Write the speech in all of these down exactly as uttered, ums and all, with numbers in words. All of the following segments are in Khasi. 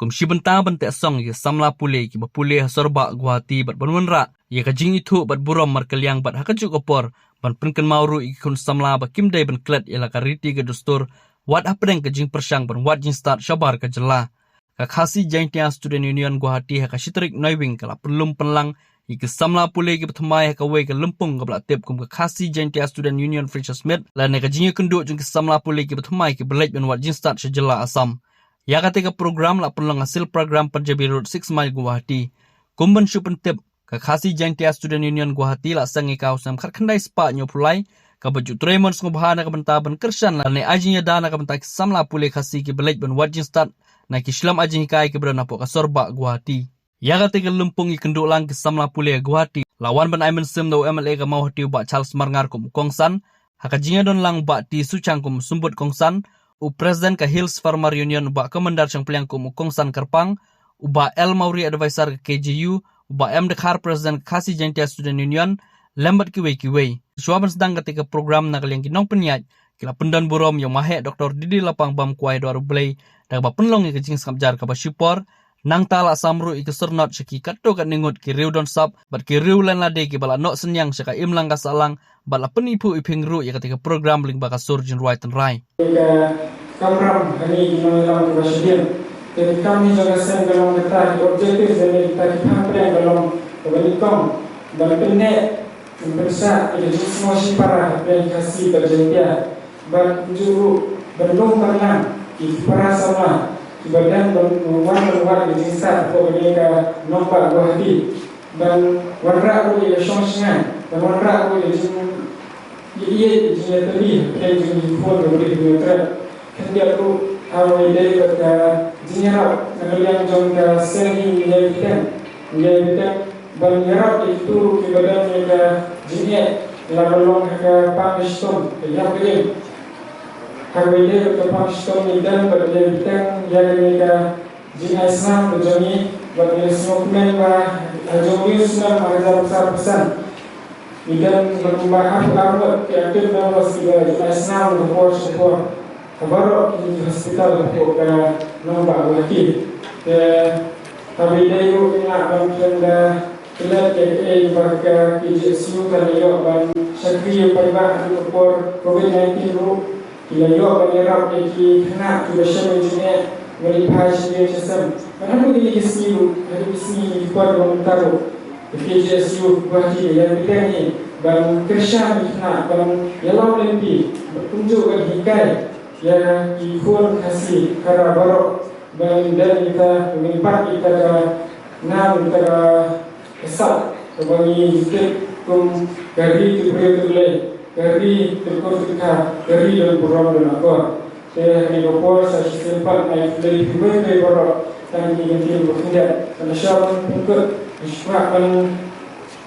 kum shi bynta ban teh song ïa ki samla pule kiba pule ha Sorbah Guwahati bad ban wanrah ïa ka jingithuh bad burom markylliang bad ha kajuh ka por ban pynkynmaw ruh ïa ki khun samla ba kim dei ban klet ïa la ka riti ka dustur wat hapdeng ka jingpyrshang ban wad jingstad shabar ka jylla. Ka Khasi Jaintia Student Union Guwahati ha ka shi tarik Naiwieng ka la pynlum pynlang ïa ki samla pule kiba thymmai ha kawei ka lympung kaba la tip kum ka Khasi Jaintia Student Union Freshers Meet lane ka jingïakynduh jong ki samla pule kiba thymmai kiba leit ban wad jingstad sha jylla Assam. Ïa katei ka program la pynlong ha Silpa Gram Punjabi Road, Six Mile, Guwahati. Kum ban shu pyntip, ka Khasi Jaintia Student Union Guwahati la seng ïa ka ha u snem khatkhyndai spah hynñiewphew lai, kaba ju trei mon sngewbha na ka bynta ban kyrshan lane ai jingïada na ka bynta ki samla pule Khasi kiba leit ban wad jingstad na ki shlem ai jinghikai kiba don hapoh ka Sorbah Guwahati. Ïa katei ka lympung ïakynduh lang ki samla pule Guwahati la wan ban ai mynsiem da u M L A ka Mawhati u Bah Charles Marngar kum u kongsan, ha ka jingïadon lang u Bah T Suchang kum u symbud kongsan, u President ka Hills Farmer Union u Bah Commander Shangpliang kum u kongsan kyrpang, u Bah L Mawrie, Advisor ka K J U, u Bah M Dkhar, President ka Khasi Jaintia Student Union, lem bad kiwei kiwei. Shuwa ban sdang katei ka program, na ka liang ki nongpynïaid ki la pyndon burom ïa u Maheh Doctor D D Lapang Bam Kwai Dwar U Blei da kaba pynlong ïa ka jingsngap jar kaba shipor. Nangta la sam ruh ïa ki syrnod sha ki katto katne ngut ki riew don sap bad ki riew lynlade kiba la noh synñiang sha ka imlang ka sahlang bad la pyniphuh iphieng ruh ïa katei ka program lyngba ka sur jingrwai tynrai. Ka kamram hangne ki nongïalam kiba shadien. Te ka kam hi jong ka seng ka long kata, ki objectives lane kita ki phang pdeng ka long kaba nyngkong ban pynneh, ban pynsah ïa ka jingsngew shipara hapdeng ki Khasi bad Jaiñtia. Bad kumjuh ruh ban lum ban lang ïa ki para samla kiba dang ban wan ban wad ïa ka jingstad hapoh kane ka nongbah Guwahati. Ban wanrah ruh ïa ka shong shngaiñ, ban wanrah ruh ïa ka jing, ïa, ïa ka jingïatylli hapdeng jong ki khun ka Ri Hynñiewtrep. Khyndiat ruh ha kaba ïadei bad ka jingïarap na ka liang jong ka seng hi, ngi ïai bteng, ngi ïai bteng ban ïarap ïa kito ruh kiba don ïa ka jingeh, la ka long ha ka pang ka shitom, ka ïap ka im. Ha kaba ïadei bad ka pang ka shitom, ngi don bad ngi ïai bteng ïa kane ka jingai snam ka jong ngi, bad ngi la sngewkmen ba ha jong une u snem ar hajar arphew san ngi don kumba arphew ar ngut ki active members kiba jingai snam na ka por sha ka por ha baroh ki hospital hapoh ka nongbah Guwahati. Te ha kaba ïadei ruh, ngi lah ban kren da klet ïa kaei ba ka K J S U ka la ïoh ban shakri ïa u paidbah ha ka por covid nineteen ruh. Ki la ïoh ban ïarap ïa ki khynnah kiba shem ïa ka jingeh, ban ïa phai sha ïing sha sem. Bad haduh kine ki sngi ruh, haduh ki sngi, ki por kiba mynta ruh, ka K J S U Guwahati ka ïai bteng hi ban kyrshan ïa ki khynnah, ban ïalam lynti, bad kumjuh ban hikai ïa ki khun Khasi Khara baroh ban don ïa kita, ban bat ïa kita ka nam, kita ka sap kaba ngi tip kum ka ri tip briew tip Blei, ka ri tip kur tip kha, ka ri don burom don akor. Te ha kane ka por sa shisien pat ngi ai khublei ïa phi baroh, tang ïa kine ki kyntien ba khyndiat. Ban sha ban pynkut, sngewbha ban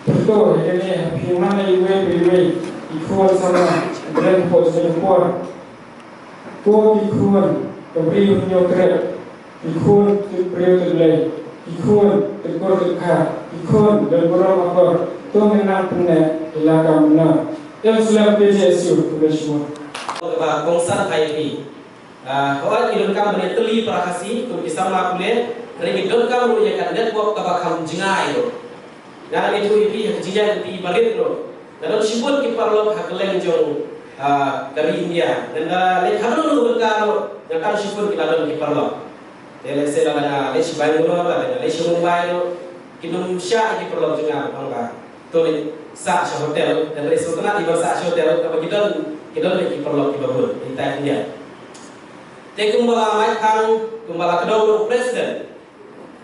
pynto ïa kane ha phi man la iwei pa iwei i khun samla, ban hapoh jong ka por. Ko ki khun ka Ri Hynñiewtrep, ki khun tip briew tip Blei, ki khun tip kur tip kha, ki khun don burom akor, to ngin nang pynneh ïa la ka mynnor. Em slem K J S U, khublei shibun. Kaba kongsan ïa phi. Ah, hooid, ngi donkam ban ïatylli para Khasi kum ki samla pule, hynrei ngi donkam ruh ïa ka network kaba kham jngai ruh. Nga la ïathuh ïa phi ha ka jingïaid lynti barit ruh. Nga don shibun ki paralok ha kylleng jong, ah, ka ri India. Nga la leit ha kano kano ka bynta ruh, nga tang shibun ki la don ki paralok. Te lehse lada nga leit sha Bangalore, lada nga leit sha Mumbai ruh, kin ym shah ïa ki paralok jong nga ban ong ba to leit sah sha hotel, te lehse sngewtynnat ïa ban sah sha hotel, kaba ki don, ki don leh ki paralok kiba bun, ïa kita ki India. Te kumba la mait khang, kumba la kdew ruh u President.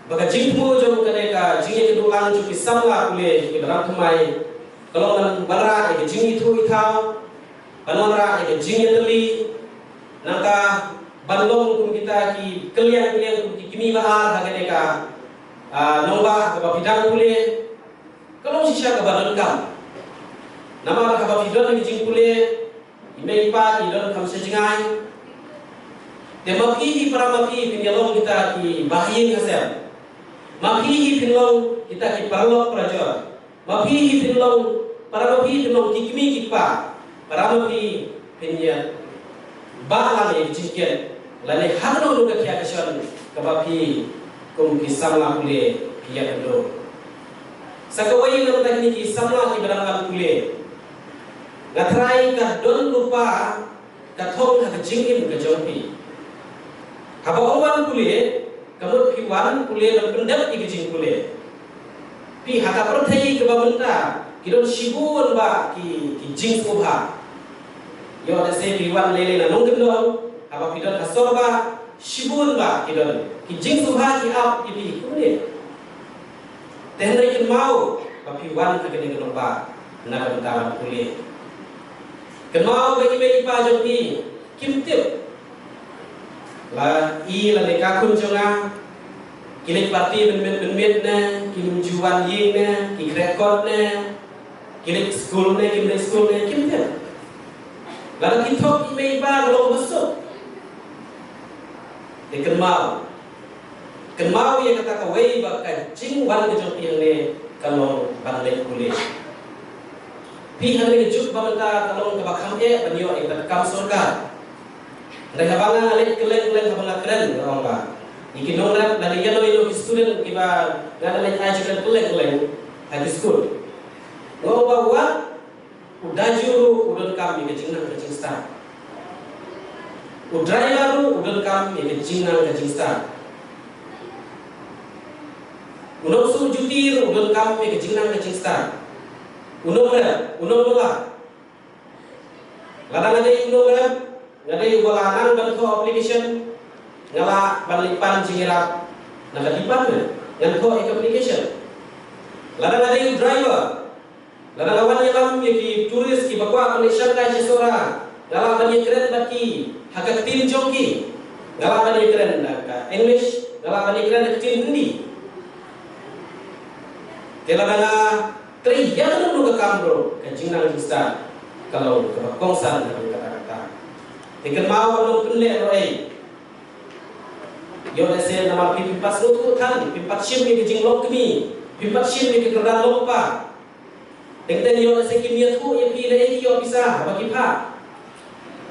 Ba ka jingthmu jong kane ka jingïakynduh lang jong ki samla pule kiba dang thymmai ka long ban wanrah ïa ka jingïathuh ïathaw, ban wanrah ïa ka jingïatylli, nangta ban long kum kita ki kylliang kylliang kum ki kmie ba ar ha kane ka, ah, nongbah kaba phi dang pule. Ka long shisha kaba donkam. Namar haba phi don ha ka jingpule, i mei i pa ki don kham sha jngai. Te ma phi hi para ma phi phin ïalong kita kiba ha ïing ha sem. Ma phi hi phin long kita ki paralok parajor. Ma phi hi phin long, para ma phi phin long ki kmie ki kpa. Para ma phi phin ïa bah lang ïa ki jingkiet lane ha kano kano ka khia ka shon kaba phi Kum ki samla pule ki ïakynduh. Sa kawei na bynta kine ki samla kiba dang wan pule, nga tharai ka don lypa ka thong ha ka jingim ka jong phi. Haba ong wan pule, ka mut phi wan pule ban pyndep ïa ka jingpule. Phi ha ka pyrthei kaba mynta ki don shibun bah ki, ki jingsngewbha. Ïoh lehse phi wan lei lei na nongkyndong, haba phi don ha sor bah shibun bah ki don ki jingsngewbha ki ap ïa phi kumne. Te hynrei kynmaw ba phi wan ha kane ka nongbah na ka bynta ban pule. Kynmaw ba i mei i pa jong phi kim tip. La i lane ka khun jong nga ki leit party mynmiet mynmiet ne, kim ju wan ïing ne, ki khreh kot ne, ki leit skul ne, kim leit skul ne, kim tip. Lada ki thok i mei i pa ka long ba suk. Te kynmaw. Kynmaw ïa kata kawei ba ka jingwan ka jong phi hangne ka long ban leit pule. Phi hangne ka juk ba mynta ka long kaba kham eh ban ïoh ïa kata ka kam sorkar. Hynrei haba nga leit kylleng kylleng haba nga kren nga ong ba ïa ki nongrep lane ïano ïano ki student kiba nga da leit ai jingkren kylleng kylleng ha ki skul. Nga ong ba wat u daju ruh u donkam ïa ka jingnang ka jingstad. U driver ruh u donkam ïa ka jingnang ka jingstad. U nongsuh juti ruh u donkam ïa ka jingnang ka jingstad. U nongrep, u nongbylla. Lada nga dei u nongrep, nga dei uba la nang ban thoh application, nga lah ban leit pan jingïarap na ka department, ngan thoh ïa ka application. Lada nga dei u driver, lada nga wan ïalam ïa ki tourist kiba kwah ban leit shangkai sha Sohra, nga lah ban ïakren bad ki ha ka ktien jong ki. Nga lah ban ïakren da ka English, nga lah ban ïakren da ka ktien Hindi. Te lada nga trei ïa kano kano ka kam ruh, ka jingnang jingstad ka long kaba kongsan ha kata kata. Te kynmaw ba ym pynleh ruh ei. Ïoh lehse namar phi phim pat sngewthuh than, phim pat shim ïa ka jinglong kmie, phim pat shim ïa ka kyrdan long kpa. Teng teng ïoh lehse kim ïathuh ïa phi naei ki ïoh pisa haba ki phah.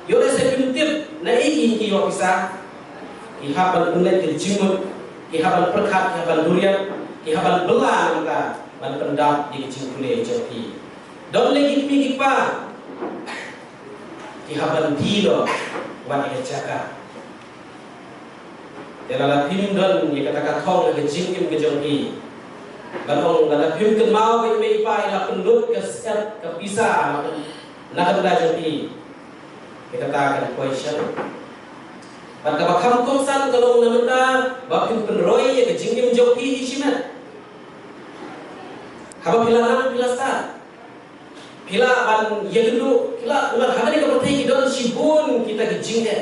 Ïoh lehse phim tip naei ki ïoh pisa. Ki hap ban pynleit ka jingmut, ki hap ban pyrkhat, ki hap ban duriat, ki hap ban bylla nangta ban pyndap ïa ka jingpule jong phi. Don lei ki kmie ki kpa ki hap ban die noh wat ïa ka jaka. Te lada phim don ïa kata ka thong ha ka jingim ka jong phi, ban ong lada phim kynmaw ba i mei i pa i la pynlut ka sep ka pisa na ka bynta jong phi, ïa kata kan poi sha. Bad kaba kham kongsan ka long na mynta ba phim pynroi ïa ka jingim jong phi hi shimet. Haba phi la nang phi la stad, phi lah ban ïakynduh, phi lah, namar ha kane ka pyrthei ki don shibun kita ki jingeh.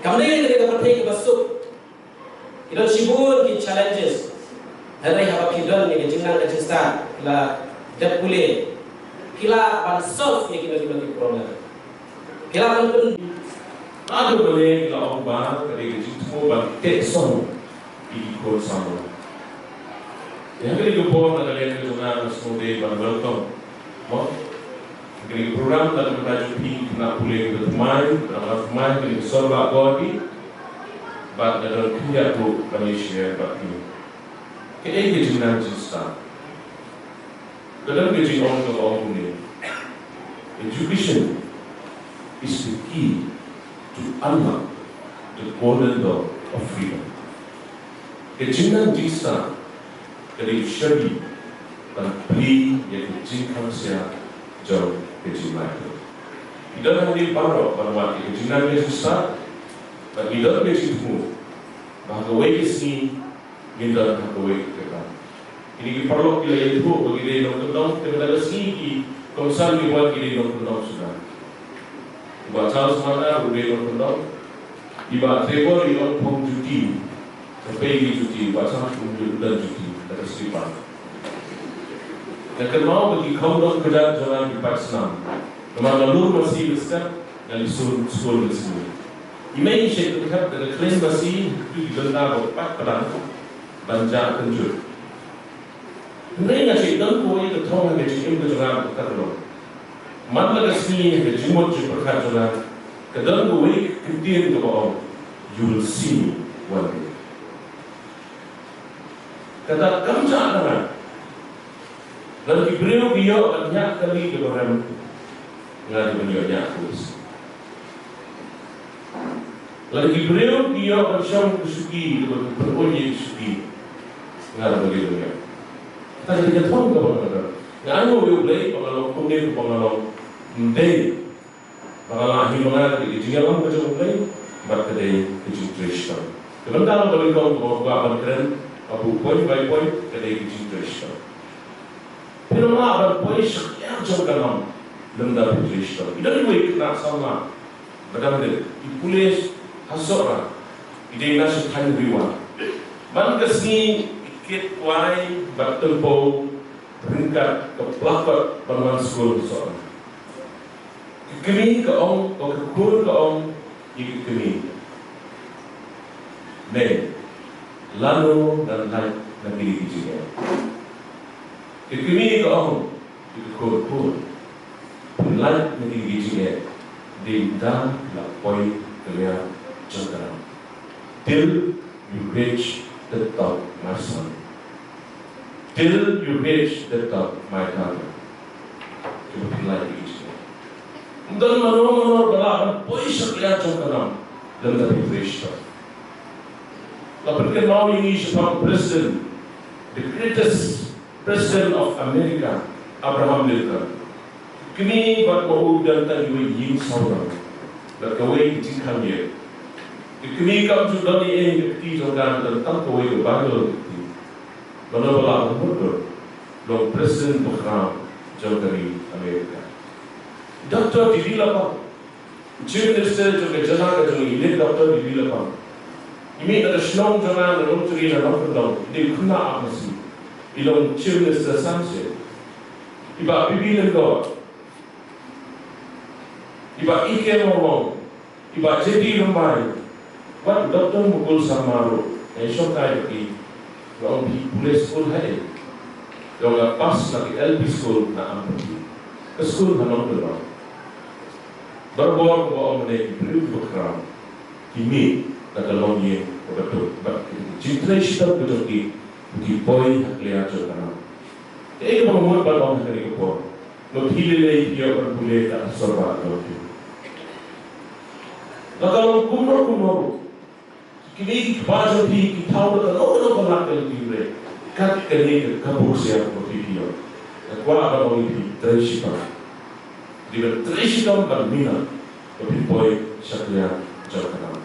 Kam dei kane ka pyrthei kaba suk. Ki don shibun ki challenges. Hynrei haba phi don ïa ka jingnang ka jingstad, phi la dep pule, phi lah ban solve ïa kino kino ki problem. Ki la ban pyn- Haduh mynne ki la ong ba ka dei ka jingthmu ban teh song ïa ki khun samla. Ïa kane ka por na ka liang ka jong nga nga sngewdei ban welcome, mo, ïa kane ka program na ka bynta jong phi ki khynnah pule kiba thymmai, kiba dang thymmai, kane ka sor ba godi. Bad nga don khyndiat ruh ban ïa share bad phi. Kaei ka jingnang jingstad? Ka don ka jingong kaba ong kumne, education is the key to unlock the golden door of freedom. Ka jingnang jingstad ka dei u shabi ban plie ïa ka jingkhang sia jong ka jinglait. Ngi don hangne baroh ban wad ïa ka jingnang jingstad, bad ngi don ka jingthmu ba ha kawei ka sngi ngin don ha kawei ka kam. Kine ki paralok ki la ïathuh ba ki dei nongkyndong, te mynta ka sngi ki kongsan ki wan ki dei nongkyndong suda. U Bah Charles Mangkar u dei nongkyndong. I Bah Trevor i ong phong juti. Ka pei ki juti, u Bah Charles um ju don juti, kata slipper. Nga kynmaw ba ki khongdong kjat jong nga ki pait snam. Namar nga lur masi ka step, nga leit skul, skul ka sngi. I mei i shait pynthep da ka khlem masi, ha ki bynta ba pat padang ban jah kynjut. Hynrei nga shait don kawei ka thong ha ka jingim ka jong nga ba ka long. Man la ka sngi ha ka jingmut jingpyrkhat jong nga ka don kawei ka ktien kaba ong, "You will see me one day." Kata kam jah na nga. Lada ki briew ki ïoh ban ñiah kali kaba rem, nga dei ban ïoh ñiah khublei. Lada ki briew ki ïoh ban shong ka shuki kaba ki pynhun ïa ka shuki, nga dei ban ïoh. Kata ka dei ka thong kaba nga don. Nga ainguh ïa U Blei ba nga long kumne, ba nga long, ym dei ba nga la hi ma nga, ka dei ka jingïalam ka jong U Blei bad ka dei ka jingtrei shitom. Te mynta nga ba nyngkong ba nga kwah ban kren, ka buh point by point, ka dei ka jingtrei shitom. Phi nym lah ban poi sha ka liang jong ka nam lymda phi trei shitom. I don iwei i khynnah samla ba dang dep, i pule ha Sohra, i dei na sha thaiñ Ri War. Man ka sngi i kit kwai bad tympew ryngkat ka placard ban wan skul ha Sohra. Ka kmie ka ong, ka khun ka ong ïa ka kmie, "Mei, lano ngan lait na kine ki jingeh?" Ka kmie ka ong ïa ka khun, "Khun, phin lait na kine ki jingeh dei tang la poi ha ka liang jong ka nam. Till you reach the top, my son. Till you reach the top, my daughter." Kiba phi lait ïa ki jingeh. Ym don mano mano ba lah ban poi sha ka liang jong ka nam lymda phi trei shitom. La pynkynmaw ïa ngi shaphang u president, the greatest president of America, Abraham Lincoln. Kmie bad ma u don tang iwei i ïing sawdong bad kawei ka jingkhang ïing. Ka kmie kam ju don ei ei ha ka kti jong ka, don tang kawei ka Baibl ha ka kti. Mano ba lah ban mutdur long president bakhraw jong ka ri America. Doctor D D Lapang, Chief Minister jong ka jylla ka jong ngi, Doctor D D Lapang, i mih na ka shnong jong nga na Nongthymmai na Nongkyndong, i dei u khynnah ap masi. I long Chief Minister san sien. I Bah B B Lyngdoh, i Bah E K Mawlong, i Bah J D Rymbai, wat Doctor Mukul Sangma ruh, nga shongkai bad ki, nga ong, "Phi pule skul haei?" Nga ong, "Nga pass na ka L P school na Ampati, ka skul ha Nongkyndong." Barabor kaba ong mynne, ki briew kiba khraw ki mih na ka longïing kaba duk bad ki jingtrei shitom ka jong ki, ki poi ha ka liang jong ka nam. Kaei kaba nga mut ban ong ha kane ka por, ba phi lei lei phi ïoh ban pule ka Asor Bah jong phi. La ka long kumno kumno ruh, kine ki kpa jong phi ki thaw da kano kano ka lad ka lynti, kat kane ka kabu ksiar ba phi phi ïoh. Nga kwah ban ong ïa phi, trei shitom. Dei ban trei shitom ban minot ba phin poi sha ka liang jong ka nam.